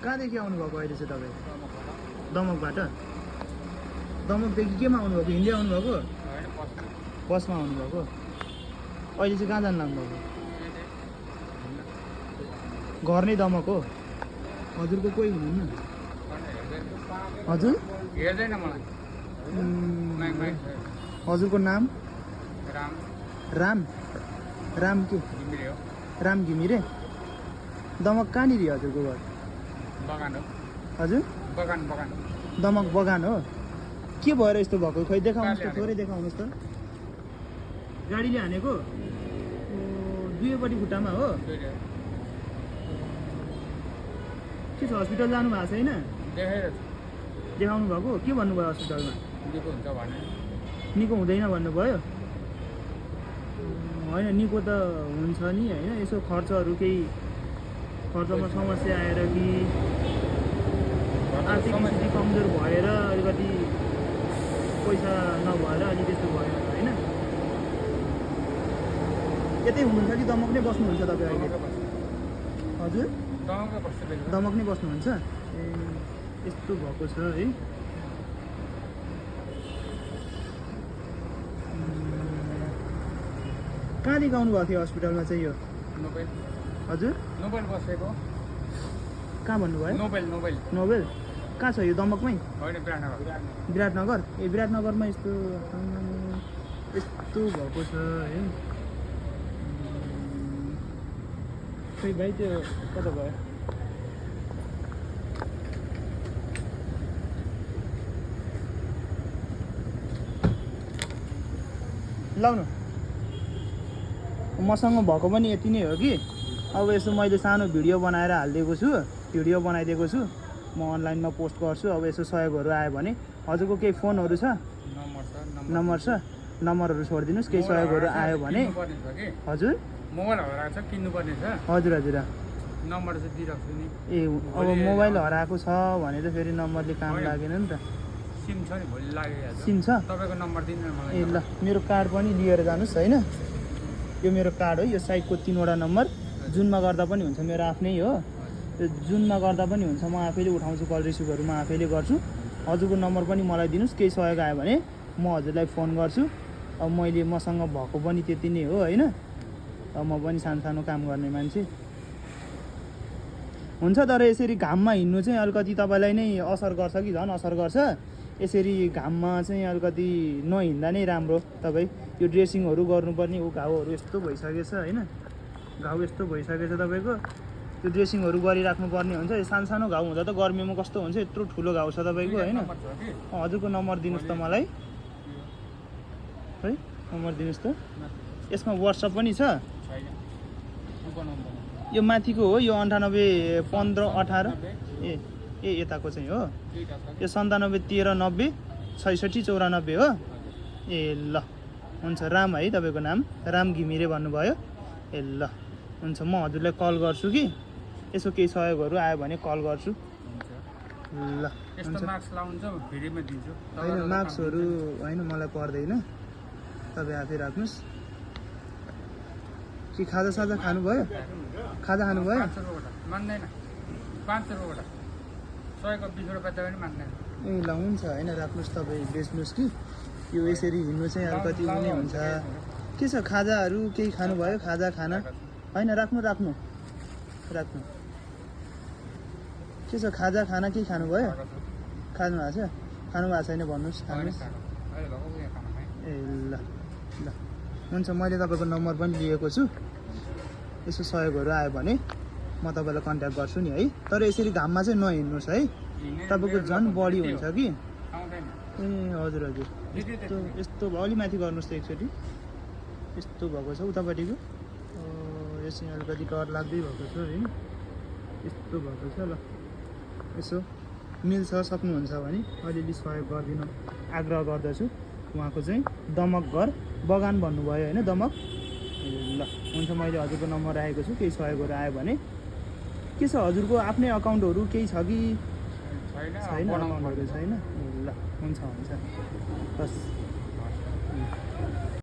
कहाँदेखि आउनुभएको अहिले चाहिँ तपाईँ? दमकबाट? दमकदेखि केमा आउनुभएको? हिँड्दै आउनुभएको? बसमा आउनुभएको? अहिले चाहिँ कहाँ जानु लाग्नुभएको? घर नै दमक हो? हजुरको कोही हुनुहुन्न? हजुर? हेर्दैन मलाई। हजुरको नाम? राम राम? राम के? घिमिरे हो। राम घिमिरे? दमक कहाँनिर हजुरको घर? बगान हो। हजुर? बगान बगान दमक बगान हो? के भएर यस्तो भएको? खोइ देखाउनुहोस् त, थोरै देखाउनुहोस् त। गाडीले हानेको? दुवैपट्टि खुट्टामा हो? के छ, हस्पिटल जानु भएको छैन? देखेर देखाउनु भएको? के भन्नुभयो हस्पिटलमा? निको हुन्छ भने निको हुँदैन भन्नुभयो? होइन, निको त हुन्छ नि होइन। यसो खर्चहरू केही खर्चमा समस्या आएर कि आर्थिक स्थिति कमजोर भएर अलिकति पैसा नभएर अलि त्यस्तो भयो होइन? यतै हुनुहुन्छ कि दमक नै बस्नुहुन्छ तपाईँ अहिले? हजुर? दमक नै बस्नुहुन्छ? ए, यस्तो भएको छ है। कहाँदेखि आउनुभएको थियो हस्पिटलमा चाहिँ यो? नोबेल हजुर? नोबेल बसेको। कहाँ भन्नुभयो? Nobel Nobel Nobel? कहाँ छ यो? दमकमै? होइन विराटनगर। विराटनगर? ए, विराटनगरमा यस्तो यस्तो भएको छ है। खै भाइ, त्यो कता भयो? लाउनु। मसँग भएको पनि यति नै हो कि अब यसो मैले सानो भिडियो बनाएर हालिदिएको छु, भिडियो बनाइदिएको छु, म अनलाइनमा पोस्ट गर्छु। अब यसो सहयोगहरू आयो भने हजुरको केही फोनहरू छ? नम्बर छ? नम्बरहरू छोडिदिनुहोस्, केही सहयोगहरू आयो भने। हजुर? मोबाइल हराएको छ, किन्नुपर्ने छ। हजुर हजुर। नम्बर चाहिँ दिइराख्छु नि। ए, अब मोबाइल हराएको छ भने त फेरि नम्बरले काम लागेन नि त। सिम छ नि, भोलि लागेको सिम छ? तपाईँको नम्बर दिनु न मलाई। ए ल, मेरो कार्ड पनि लिएर जानुहोस् होइन। यो मेरो कार्ड हो, यो साइडको 3वटा नम्बर। जुनमा गर्दा पनि हुन्छ, मेरो आफ्नै हो। त्यो जुनमा गर्दा पनि हुन्छ, म आफैले उठाउँछु, कल रिसिभहरू म आफैले गर्छु। हजुरको नम्बर पनि मलाई दिनुहोस्, केही सहयोग आयो भने म हजुरलाई फोन गर्छु। अब मैले मसँग भएको पनि त्यति नै हो होइन। अब म पनि सानो काम गर्ने मान्छे हुन्छ। तर यसरी घाममा हिँड्नु चाहिँ अलिकति तपाईँलाई नै असर गर्छ कि झन् असर गर्छ। यसरी घाममा चाहिँ अलिकति नहिँड्दा नै राम्रो। तपाईँ यो ड्रेसिङहरू गर्नुपर्ने, घाउहरू यस्तो भइसकेछ होइन। घाउ यस्तो भइसकेछ तपाईँको, त्यो ड्रेसिङहरू गरिराख्नुपर्ने हुन्छ। यो सानो घाउ हुँदा त गर्मीमा कस्तो हुन्छ, यत्रो ठुलो घाउ छ तपाईँको होइन। हजुरको नम्बर दिनुहोस् त मलाई है, नम्बर दिनुहोस् त। यसमा वाट्सएप पनि छ? यो माथिको हो, यो 98 15 18। ए ए, यताको चाहिँ हो यो 97 13 90 66 94 हो। ए ल, हुन्छ। राम है तपाईँको नाम? राम घिमिरे भन्नुभयो? ए ल, हुन्छ। म हजुरलाई कल गर्छु कि यसो केही सहयोगहरू आयो भने कल गर्छु। ल हुन्छ। होइन, मार्क्सहरू होइन, मलाई पर्दैन, तपाईँ आफै राख्नुहोस्। के खाजा साजा खानुभयो? खाजा खानुभयो? मान्दैन, 5 रुपियाँबाट 100 को 20 रुपियाँ त पनि मान्दैन। ए ल, हुन्छ। होइन, राख्नुहोस्, तपाईँ बेच्नुहोस् कि यो यसरी हिँड्नु चाहिँ अलिकति उनी हुन्छ। के छ, खाजाहरू केही खानुभयो? खाजा खाना होइन, राख्नु राख्नु राख्नु। के छ, खाजा खाना केही खानुभयो? खानु भएको छ? खानु भएको छैन भन्नुहोस्, खानुहोस्। ए ल ल, हुन्छ। मैले तपाईँको नम्बर पनि लिएको छु। यसो सहयोगहरू आयो भने म तपाईँलाई कन्ट्याक्ट गर्छु नि है। तर यसरी घाममा चाहिँ नहिँड्नुहोस् है, तपाईँको झन् बडी हुन्छ कि। ए हजुर हजुर, यस्तो यस्तो भयो। अलि माथि गर्नुहोस् त एकचोटि। यस्तो भएको छ उतापट्टिको, यो चाहिँ अलिकति डर लाग्दै भएको छ होइन। यस्तो भएको छ। ल, यसो मिल्छ, सक्नुहुन्छ भने अलिअलि सहयोग गरिदिनु आग्रह गर्दछु। उहाँको चाहिँ दमक घर बगान भन्नुभयो होइन, दमक? ल, हुन्छ। मैले हजुरको नम्बर राखेको छु, केही सहयोगहरू आयो भने। के छ, हजुरको आफ्नै अकाउन्टहरू केही छ कि छैन? अकाउन्टहरू छैन? ल, हुन्छ हुन्छ, बस।